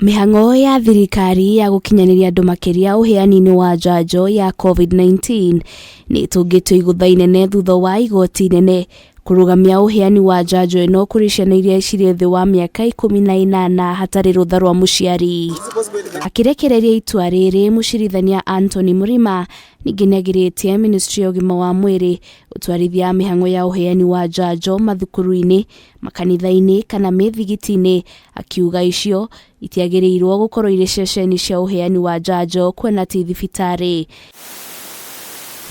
Mĩhang'o ya thirikari ya gũkinyanĩria andũ makĩria ũheani-inĩ wa njanjo ya COVID-19 nĩ ĩtũngĩtio igũtha inene thutha wa igoti inene kũrũgamia ũheani wa njanjo ĩno kũrĩ ciana iria cirĩ thĩ wa mĩaka 18 hatarĩ rũtha rwa mũciari. Akĩrekereria itua rĩrĩ, mũcirithania Anthony Mrima ningĩ nĩagirĩtie ministry ya ũgima wa mwĩrĩ gũtwarithia mĩhang'o ya ũheani wa njanjo mathukuru-inĩ, makanitha-inĩ kana mĩthigiti-inĩ, akiuga icio itiagĩrĩirwo gũkorwo irĩ ceceni cia ũheani wa njanjo kuona ti thibitarĩ.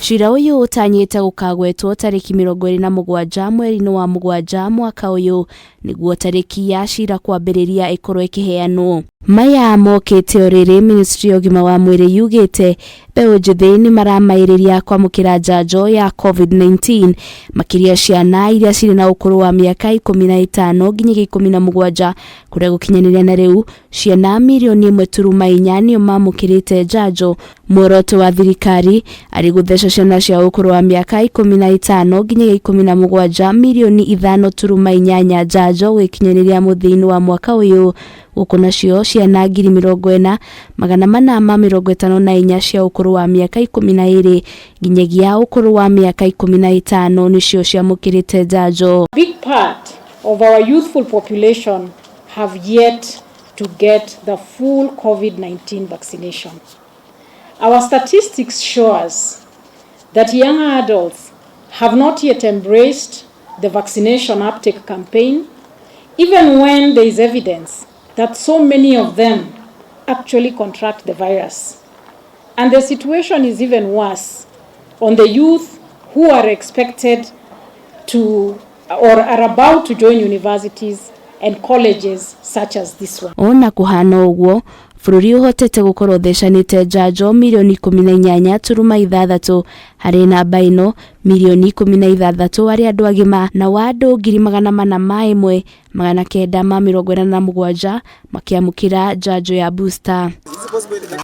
Cira ũyũ ũtanyĩte gũkagwetwo tarĩki 27 mweri-inĩ wa mũgwanja mwaka ũyũ nĩguo tarĩki ya cira kwambĩrĩria ĩkorwo ĩkĩheanwo. Maya mokĩte o rĩrĩ ministry ya ũgima wa mwĩrĩ yugĩte mbeũ njĩthĩ nĩ maramaĩrĩria kwamũkĩra njanjo ya COVID-19 makĩria ciana iria cirĩ na ũkũrũ wa mĩaka 15 nginyagia 17 kũrĩa gũkinyanĩria na rĩu ciana mirioni 1.4 nĩo mamũkĩrĩte njanjo. Muoroto wa thirikari arĩ gũtheca ciana cia ũkũrũ wa mĩaka 15 nginyagia 17 mirioni 5.8 njanjo gũgĩkinyanĩria mũthia-inĩ wa mwaka ũyũ, gũkũ nacio ciana 40,454 cia ũkũrũ wa mĩaka 12 nginyagia ũkũrũ wa mĩaka 15 nĩcio ciamũkĩrĩte njanjo. Big part of our youthful population have yet to get the full COVID-19 vaccination. Our statistics show us that young adults have not yet embraced the vaccination uptake campaign, even when there is evidence that so many of them actually contract the virus. And the situation is even worse on the youth who are expected to or are about to join universities and colleges such as this one. Ona kũhana ũguo, bũrũri ũhotete gũkorwo ũthecanĩte njanjo mirioni 18.6 harĩ namba ĩno mirioni 16 harĩ andũ agima na wa andũ 401,987 makĩamũkĩra njanjo ya booster.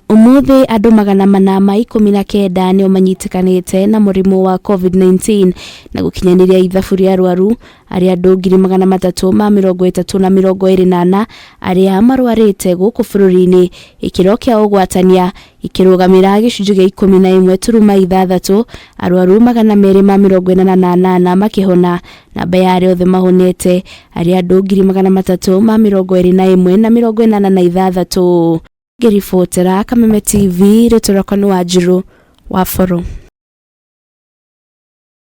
Ũmũthĩ andũ 419 nĩo manyitĩkanĩte na mũrimũ wa COVID-19 na gũkinyanĩria ithabu rĩa arwaru arĩa andũ 330,024 arĩa marwarĩte gũkũ bũrũri-inĩ, gĩkĩro kĩa ũgwatania gĩkĩrũgamĩra gĩcunjĩ gĩa 11.6, arwaru 288 makĩhona, namba ya arĩa othe mahonete arĩa andũ 321,086. Ngĩribotera Kameme TV, rĩtwa rĩakwa nĩ Wanjirũ wa Boro.